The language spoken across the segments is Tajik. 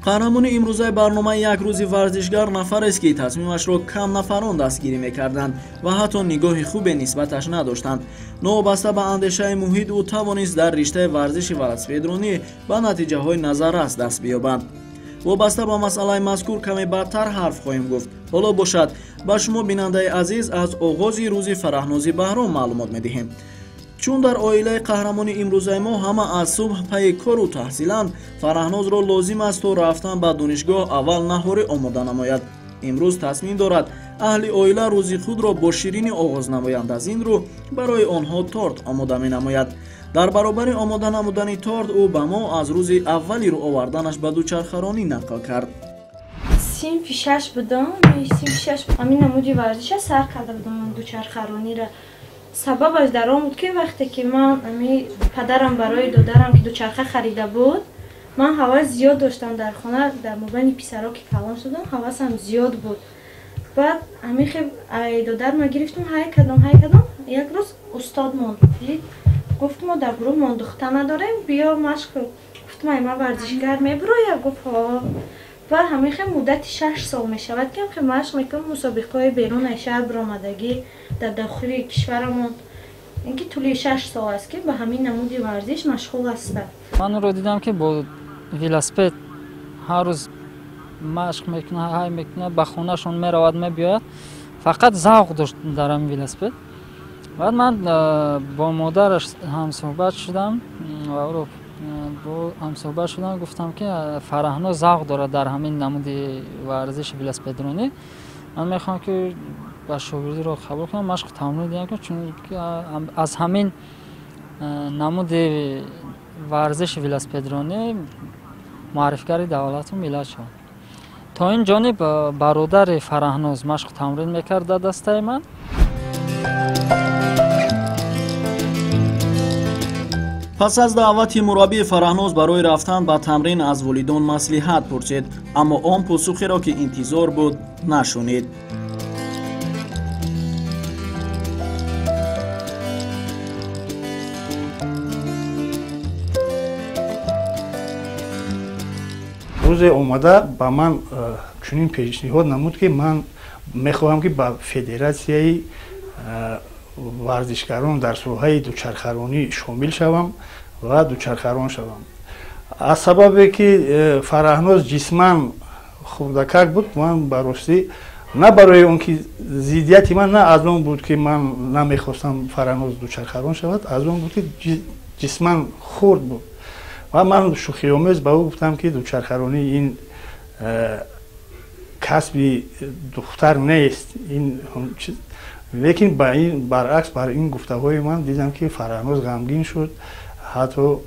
Қаҳрамони имрӯзаи барномаи як рӯзи варзишгар нафарест, ки тасмимашро кам нафарон дастгирӣ мекарданд ва ҳатто нигоҳи хубе нисбаташ надоштанд. Новобаста ба андешаи муҳит, ӯ тавонист дар риштаи варзиши велосипедронӣ ба натиҷаҳои назаррас даст биёбад. Вобаста ба масъалаи мазкур каме баъдтар ҳарф хоҳем гуфт. Ҳоло бошад, ба шумо бинандаи азиз аз оғози рӯзи Фараҳнози Баҳром маълумот медиҳем. Чун дар оилаи қаҳрамони имрӯзаи мо ҳама аз субҳ пайи кору таҳсиланд, Фараҳнозро лозим аст то рафтан ба донишгоҳ аввал наҳорӣ омода намояд. Имрӯз тасмим дорад аҳли оила рӯзи худро бо ширинӣ оғоз намоянд. Аз ин рӯ барои онҳо торт омода менамояд. Дар баробари омода намудани торт, ӯ ба мо аз рӯзи аввали рӯ оварданаш ба дучархаронӣ нақл кард. Синфи шаш будам, синфи шаш ҳамин намуди варзиша сар карда будам дучархарониро. Сабабаш дар он буд, ки вақте ки ман падарам барои додарам ки дучарха харида буд, ман ҳавас зиёд доштам дар хона, дар мобайни писаро ки калон шудам, ҳавасам зиёд буд. Баъд ҳамин додарма гирифтам, ҳай кардам, ҳай кардам. Як рӯз устодмон дид, гуфт мо дар гурӯҳмон духта надорем, биё машқ. Гуфтам ай ман варзишгар мебироя? Гуфт ҳо. Ва ҳамин хел муддати 6 сол мешавад, ки ҳам машқ мекунам, мусобиқаҳои берун аз шаҳр баромадагӣ дар дохили кишварамон. Ин ки тӯли 6 сол аст, ки ба ҳамин намуди варзиш машғул ҳастам. Ман ӯро дидам, ки бо велосипед ҳар рӯз машқ мекунад, ҳай мекунад, ба хонашон меравад, мебиёяд. Фақат завқ дошт дар ҳамин велосипед. Баъд ман бо модараш ҳамсӯҳбат шудам ва ӯро бо ҳамсӯҳбат шудам, гуфтам, ки Фараҳноз завқ дорад дар ҳамин намуди варзиши велосипедронӣ. Ман мехоҳам, ки ба шогирдиро қабул кунам, машқу тамрин диҳам, чунки аз ҳамин намуди варзиши велосипедронӣ муаррифгари давлату миллат шавад. То ин ҷониб бародари Фараҳноз машқу тамрин мекард дар дастаи ман. Пас аз даъвати мураббии Фараҳноз барои рафтан ба тамрин аз волидон маслиҳат пурсид, аммо он посухеро, ки интизор буд, нашунид. Рӯзе омада ба ман чунин пешниҳод намуд, ки ман мехоҳам, ки ба федератсияи варзишгарон дар соҳаи дучархаронӣ шомил шавам ва дучархарон шавам. Аз сабабе ки Фараҳноз ҷисман хурдакак буд, ман ба ростӣ на барои он ки зиддияти ман на аз он буд, ки ман намехостам Фараҳноз дучархарон шавад, аз он буд, ки ҷисман хурд буд. Ва ман шӯхиомез ба ӯ гуфтам, ки дучархаронӣ ин касби духтар нест, ин лекин ба ин баръакс бар ин гуфтаҳои ман дидам, ки Фараҳноз ғамгин шуд, ҳатто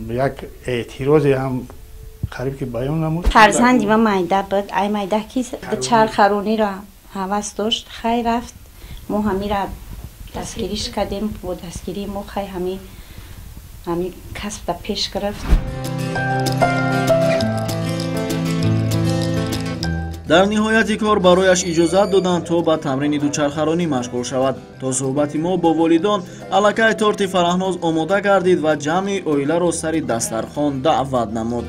як эътирозе ҳам қариб ки баён намуд. Фарзанди ман майда буд, ай майда ки дучархарониро ҳавас дошт, хай рафт, мо ҳамира дастгириш кардем, бо дастгирии мо хай ҳами касб да пеш гирифт. Дар ниҳояти кор барояш иҷозат доданд, то ба тамрини дучархаронӣ машғул шавад. То суҳбати мо бо волидон аллакай торти Фараҳноз омода гардид ва ҷамъи оиларо сари дастархон даъват намуд.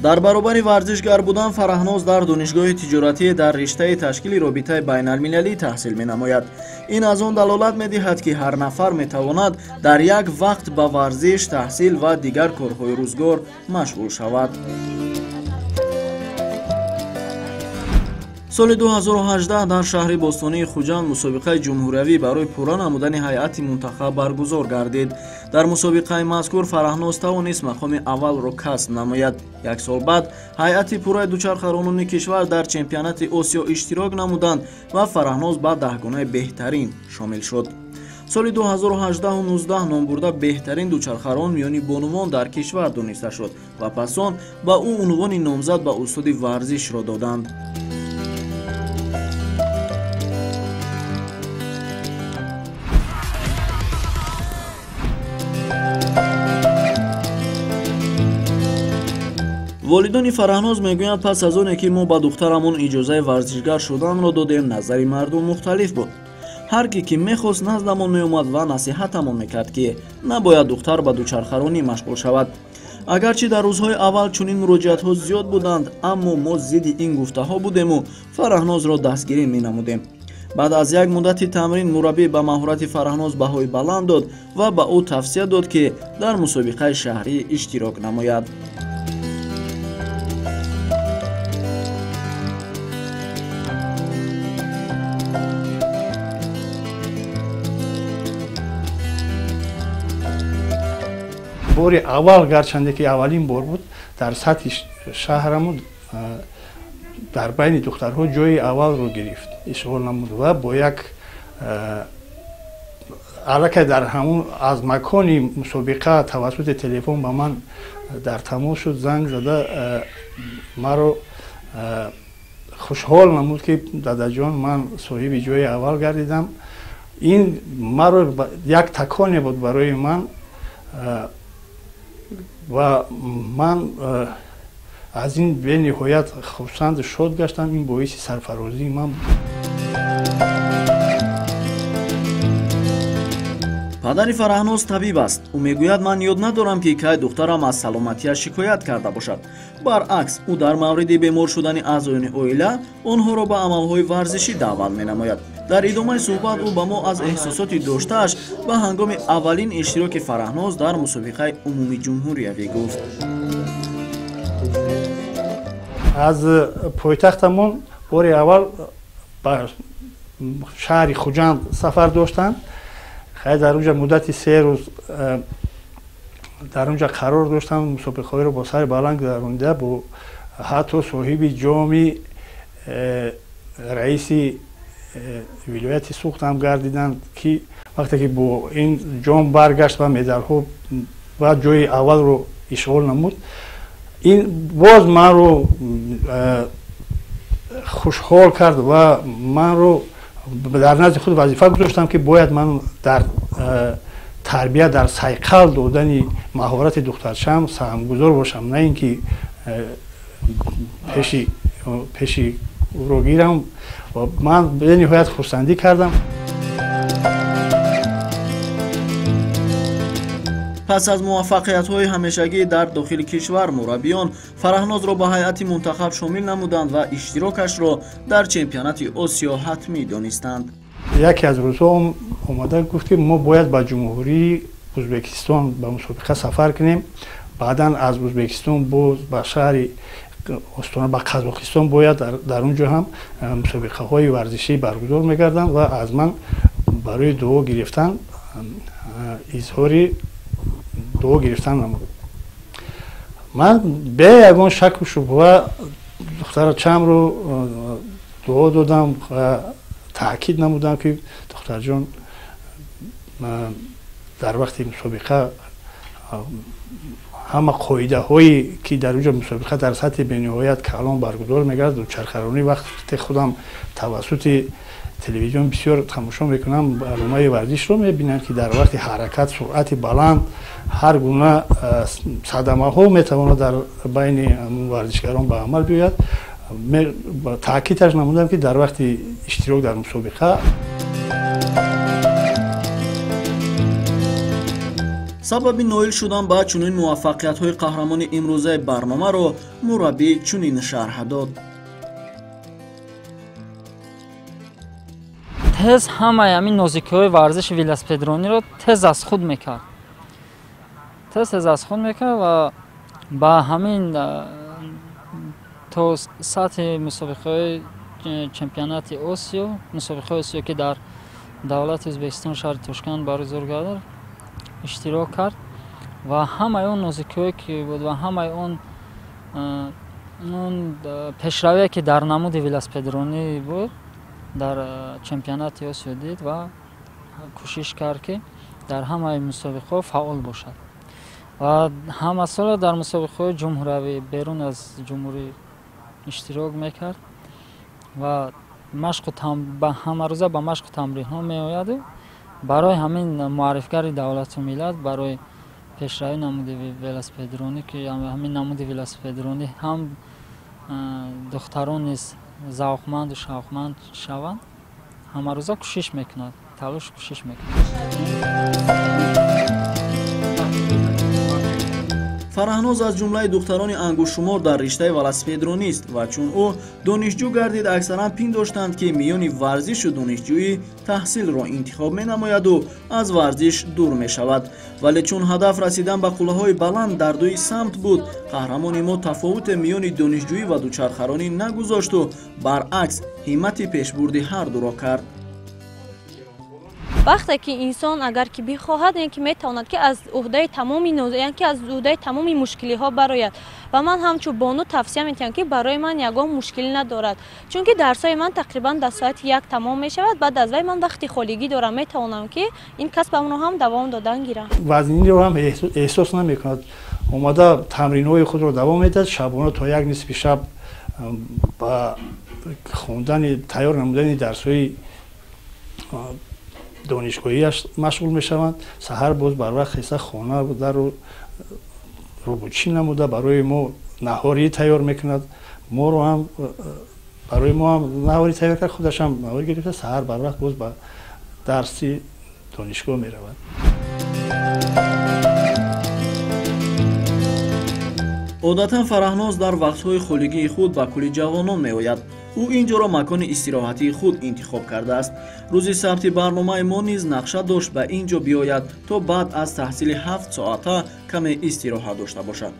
Дар баробари варзишгар будан Фараҳноз дар донишгоҳи тиҷоратӣ дар риштаи ташкили робитаи байналмилалӣ таҳсил менамояд. Ин аз он далолат медиҳад, ки ҳар нафар метавонад дар як вақт ба варзиш, таҳсил ва дигар корҳои рӯзгор машғул шавад. Соли 2018 дар шаҳри бостонии Хуҷанд мусобиқаи ҷумҳуриявӣ барои пурра намудани ҳайати мунтахаб баргузор гардид. Дар мусобиқаи мазкур Фараҳноз тавонист мақоми аввалро касб намояд. Як сол баъд ҳайати пурраи дучархаронони кишвар дар чемпионати Осиё иштирок намуданд ва Фараҳноз ба даҳгонаи беҳтарин шомил шуд. Соли 2018-19 номбурда беҳтарин дучархарон миёни бонувон дар кишвар дониста шуд ва пас он ба ӯ унвони номзад ба устоди варзишро доданд. Волидони Фараҳноз мегӯянд, пас аз оне ки мо ба духтарамон иҷозаи варзишгар шуданро додем, назари мардум мухталиф буд. Ҳар ки ки мехост наздамон меомад ва насиҳатамон мекард, ки набояд духтар ба дучархаронӣ машғул шавад. Агарчи дар рӯзҳои аввал чунин муроҷиатҳо зиёд буданд, аммо мо зидди ин гуфтаҳо будему Фараҳнозро дастгирӣ менамудем. Баъд аз як муддати тамрин мураббӣ ба маҳорати Фараҳноз баҳои баланд дод ва ба ӯ тавсия дод, ки дар мусобиқаи шаҳрӣ иштирок намояд. Бори аввал, гарчанде ки аввалин бор буд, дар сатҳи шаҳрамон дар байни духтарҳо ҷои аввалро гирифт, ишғол намуд ва бо як аллакай дар ҳамун аз макони мусобиқа тавассути телефон ба ман дар тамос шуд, занг зада маро хушҳол намуд, ки дадаҷон, ман соҳиби ҷои аввал гардидам. Ин маро як таконе буд барои ман ва ман аз ин бениҳоят хурсанду шод гаштам. Ин боиси сарфарозии ман буд. Падари Фараҳноз табиб аст. Ӯ мегӯяд, ман ёд надорам, ки кай духтарам аз саломатиаш шикоят карда бошад. Баръакс, ӯ дар мавриди бемор шудани аъзоёни оила онҳоро ба амалҳои варзишӣ даъват менамояд. Дар идомаи суҳбат ӯ ба мо аз эҳсосоти доштааш ба ҳангоми аввалин иштироки Фараҳноз дар мусобиқаи умумиҷумҳуриявӣ гуфт. Аз пойтахтамон бори аввал ба шаҳри Хуҷанд сафар доштанд. Хай дар онҷа муддати 3 рӯз дар онҷа қарор доштам, мусобиқаҳоеро бо сари баланд гузаронида, бо ҳатто соҳиби ҷоми раиси вилояти Суғд ҳам гардиданд, ки вақте ки бо ин ҷом баргашт ва медалҳо ва ҷои аввалро ишғол намуд, ин боз манро хушҳол кард ва манро дар назди худ вазифа гузоштам, ки бояд ман дар тарбия, дар сайқал додани маҳорати духтарчам саҳмгузор бошам, на ин ки пеши ӯро гирам. Ман бениҳоят хурсандӣ кардам. Пас аз муваффақиятҳои ҳамешагӣ дар дохили кишвар мураббиён Фараҳнозро ба ҳайати мунтахаб шомил намуданд ва иштирокашро дар чемпионати Осиё ҳатмӣ донистанд. Яке аз рӯзҳо омада гуфт, ки мо бояд ба Ҷумҳурии Ӯзбекистон ба мусобиқа сафар кунем, баъдан аз Ӯзбекистон боз ба шаҳри Остона, ба Қазоқистон бояд дар он ҷо ҳам мусобиқаҳои варзишӣ баргузор мегарданд ва аз ман барои дуо гирифтан изҳори дуо гирифтан намуд. Ман бе ягон шаку шубҳа духтарчамро дуо додам ва таъкид намудам, ки духтарҷон, дар вақти мусобиқа ҳама қоидаҳое ки дар онҷо мусобиқа дар сатҳи бениҳоят калон баргузор мегардад, дучархаронӣ вақте худам тавассути телевизион бисёр тамошо мекунам, барномаи варзишро мебинам, ки дар вақти ҳаракат суръати баланд ҳар гуна садамаҳо метавонад дар байни варзишгарон ба амал биёяд. Таъкидаш намудам, ки дар вақти иштирок дар мусобиқа. Сабаби ноил шудан ба чунин муваффақиятҳои қаҳрамони имрӯзаи барномаро мураббӣ чунин шарҳ дод. Тез ҳамаи ҳамин нозикиҳои варзиши велосипедрониро тез аз худ мекард. Тез аз худ мекард ва ба ҳамин то сатҳи мусобиқаҳои чемпионати Осиё, мусобиқаҳои Осиё, ки дар давлати Ӯзбекистон шаҳри Тошканд баргузор гардид, иштирок кард ва ҳамаи он нозикиҳое ки буд ва ҳамаи он пешравие ки дар намуди велосипедронӣ буд дар чемпионати Осиё дид ва кӯшиш кард, ки дар ҳамаи мусобиқаҳо фаъол бошад ва ҳамасола дар мусобиқаҳои ҷумҳуравӣ берун аз ҷумҳурӣ иштирок мекард ва ҳамарӯза ба машқу тамринҳо меояду барои ҳамин муаррифгари давлату миллат, барои пешравӣ намуди велосипедронӣ, ки ҳамин намуди велосипедронӣ ҳам духтарон низ завқманду шавқманд шаванд, Ҳамарӯза кӯшиш мекунад, талош кӯшиш мекунад. Фараҳноз аз ҷумлаи духтарони ангуштшумор дар риштаи велосипедронист ва чун ӯ донишҷӯ гардид, аксаран пиндоштанд, ки миёни варзишу донишҷӯӣ таҳсилро интихоб менамояду аз варзиш дур мешавад. Вале чун ҳадаф расидан ба қуллаҳои баланд дар дуи самт буд, қаҳрамони мо тафовуте миёни донишҷӯӣ ва дучархаронӣ нагузошту баръакс ҳиммати пешбурди ҳар дуро кард. Вақте ки инсон агар ки бихоҳад, яъне ки метавонад ки аз уҳдаи тамоми, яъне ки аз уҳдаи тамоми мушкилиҳо барояд. Ва ман ҳамчун бону тавсия медиҳам, ки барои ман ягон мушкилӣ надорад, чунки дарсҳои ман тақрибан дар соати 1 тамом мешавад. Баъд аз вай ман вақти холигӣ дорам, метавонам ки ин касбамро ҳам давом додан гирам. Вазниро ҳам эҳсос намекунад, омада тамринҳои худро давом медиҳад. Шабона то як нисфи шаб ба хондани, тайёр намудани дарсҳои донишгоҳиаш машғул мешаванд. Саҳар боз барвақт хеста, хона дару рӯбучӣ намуда, барои мо наҳорӣ тайёр мекунад. Моро ҳам, барои мо ҳам наҳорӣ тайёр кард, худаш ҳам наҳорӣ гирифта, саҳар барвақт боз ба дарси донишгоҳ меравад. Одатан Фараҳноз дар вақтҳои холигии худ ба кӯли ҷавонон меояд. Ӯ ин ҷоро макони истироҳатии худ интихоб кардааст. Рӯзи сабти барномаи мо низ нақша дошт ба ин ҷо биёяд, то баъд аз таҳсили 7 соата каме истироҳат дошта бошад.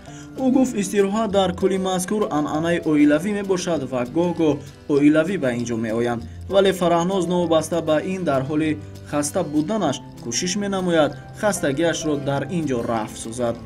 Ӯ гуфт, истироҳат дар кӯли мазкур анъанаи оилавӣ мебошад ва гоҳ-гоҳ оилавӣ ба ин ҷо меоянд. Вале Фараҳноз новобаста ба ин дар ҳоли хаста буданаш кӯшиш менамояд хастагиашро дар ин ҷо рафъ созад.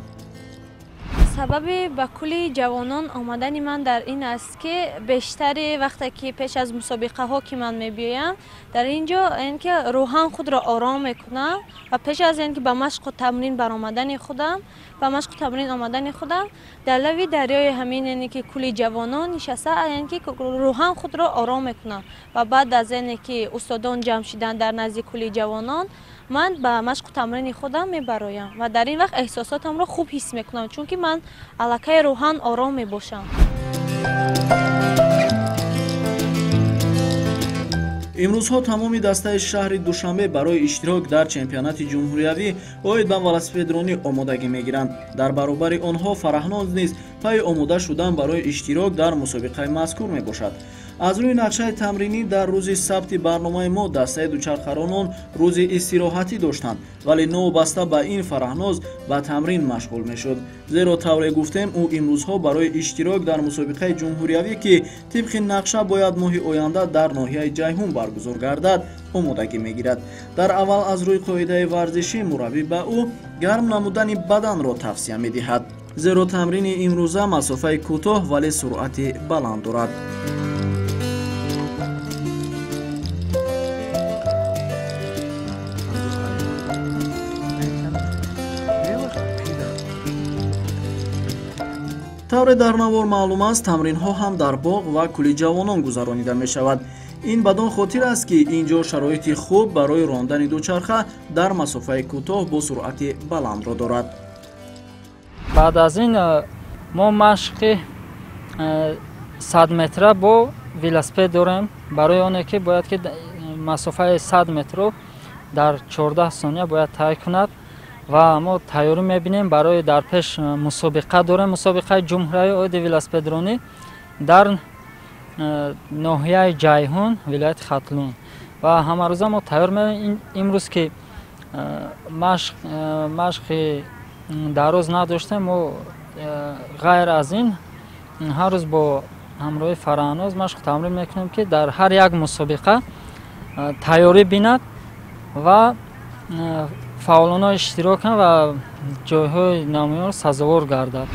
Сабаби ба кӯли ҷавонон омадани ман дар ин аст, ки бештари вақте ки пеш аз мусобиқаҳо ки ман мебиёям, дар ин ҷо ин ки рӯҳан худро ором мекунам ва пеш аз ин ки ба машқу тамрин баромадани худам, ба машқу тамрин омадани худам, дар лави дарёи ҳамин, яъне ки кӯли ҷавонон нишаста, яъне ки рӯҳан худро ором мекунам. Ва баъд аз ине ки устодон ҷамъ шидан дар назди кӯли ҷавонон, ман ба машқу тамрини худам мебароям ва дар ин вақт эҳсосотамро хуб ҳис мекунам, чунки ман аллакай рӯҳан ором мебошам. Имрӯзҳо тамоми дастаи шаҳри Душанбе барои иштирок дар чемпионати ҷумҳуриявӣ оид ба велосипедронӣ омодагӣ мегиранд. Дар баробари онҳо Фараҳноз низ пайи омода шудан барои иштирок дар мусобиқаи мазкур мебошад. Аз рӯи нақшаи тамринӣ дар рӯзи сабти барномаи мо дастаи дучархаронон рӯзи истироҳатӣ доштанд, вале новобаста ба ин Фараҳноз ба тамрин машғул мешуд, зеро тавре гуфтем, ӯ имрӯзҳо барои иштирок дар мусобиқаи ҷумҳуриявӣ, ки тибқи нақша бояд моҳи оянда дар ноҳияи Ҷайҳун баргузор гардад, омодагӣ мегирад. Дар аввал аз рӯи қоидаи варзишӣ мураббӣ ба ӯ гарм намудани баданро тавсия медиҳад, зеро тамрини имрӯза масофаи кӯтоҳ, вале суръати баланд дорад. Тавре дар навор маълум аст, тамринҳо ҳам дар боғ ва кӯли ҷавонон гузаронида мешавад. Ин бадон хотир аст, ки ин ҷо шароити хуб барои рондани дучарха дар масофаи кӯтоҳ бо суръати баландро дорад. Баъд аз ин мо машқи 100 метра бо велосипед дорем, барои оне ки бояд ки масофаи 100 метрро дар 14 сония бояд тай кунад. Ва мо тайёрӣ мебинем барои дар пеш мусобиқа дорем, мусобиқаи ҷумҳуриявии оиди велосипедронӣ дар ноҳияи Ҷайҳун, вилояти Хатлон. Ва ҳамарӯза мо тайёр мебинем. Имрӯз ки машқи дароз надоштем, мо ғайр аз ин ҳар рӯз бо ҳамроҳи Фараҳноз машқу тамрин мекунем, ки дар ҳар як мусобиқа тайёрӣ бинад ва фаъолона иштирок кунад ва ҷойҳои намоёнро сазовор гардад.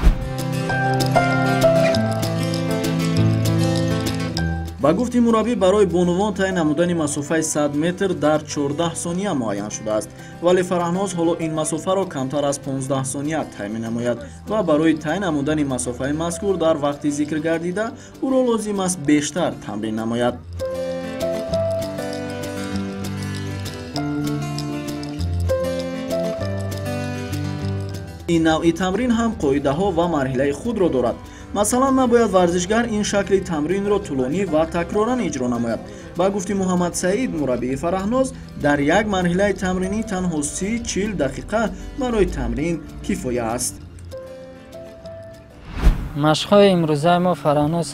Ба гуфти мураббӣ, барои бонувон тай намудани масофаи 100 метр дар 14 сония муайян шудааст, вале Фараҳноз ҳоло ин масофаро камтар аз 15 сония тай менамояд ва барои тай намудани масофаи мазкур дар вақти зикр гардида ӯро лозим аст бештар тамрин намояд. Ин навъи тамрин ҳам қоидаҳо ва марҳилаи худро дорад. Масалан, набояд варзишгар ин шакли тамринро тӯлонӣ ва такроран иҷро намояд. Ба гуфти Муҳаммад Саид, мураббии Фараҳноз, дар як марҳилаи тамринӣ танҳо 30-40 дақиқа барои тамрин кифоя аст. Машқҳои имрӯзаи мо Фараҳноз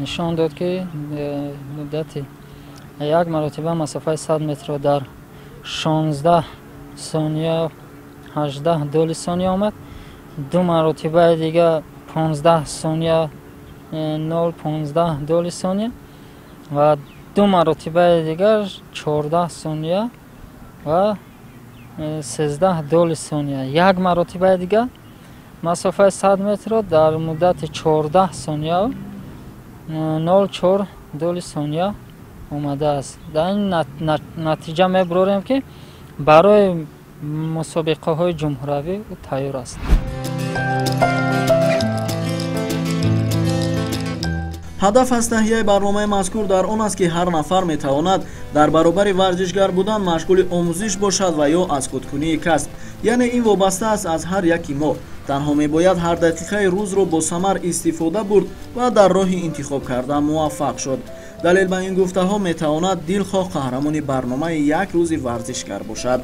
нишон дод, ки муддати як маротиба масофаи 100 метрро дар 16 сония 18 доли сония омад, ду маротибаи дига 15 сония 0,15 доли сония ва ду маротибаи дигар 14 сония ва 13 доли сония. Як маротибаи дигар масофаи 100 метрро дар муддати 14 сония 0,4 доли сония омадааст. Дар ин натиҷа мебурорем, ки барои мусобиқаҳои ҷумҳуравӣ ӯ тайёр аст. Ҳадаф аз таҳияи барномаи мазкур дар он аст, ки ҳар нафар метавонад дар баробари варзишгар будан машғули омӯзиш бошад ва ё аз худкунии касб. Яъне ин вобаста аст аз ҳар яки мо. Танҳо мебояд ҳар дақиқаи рӯзро бо самар истифода бурд ва дар роҳи интихоб карда муваффақ шуд. Далел ба ин гуфтаҳо метавонад дилхоҳ қаҳрамони барномаи як рӯзи варзишгар бошад.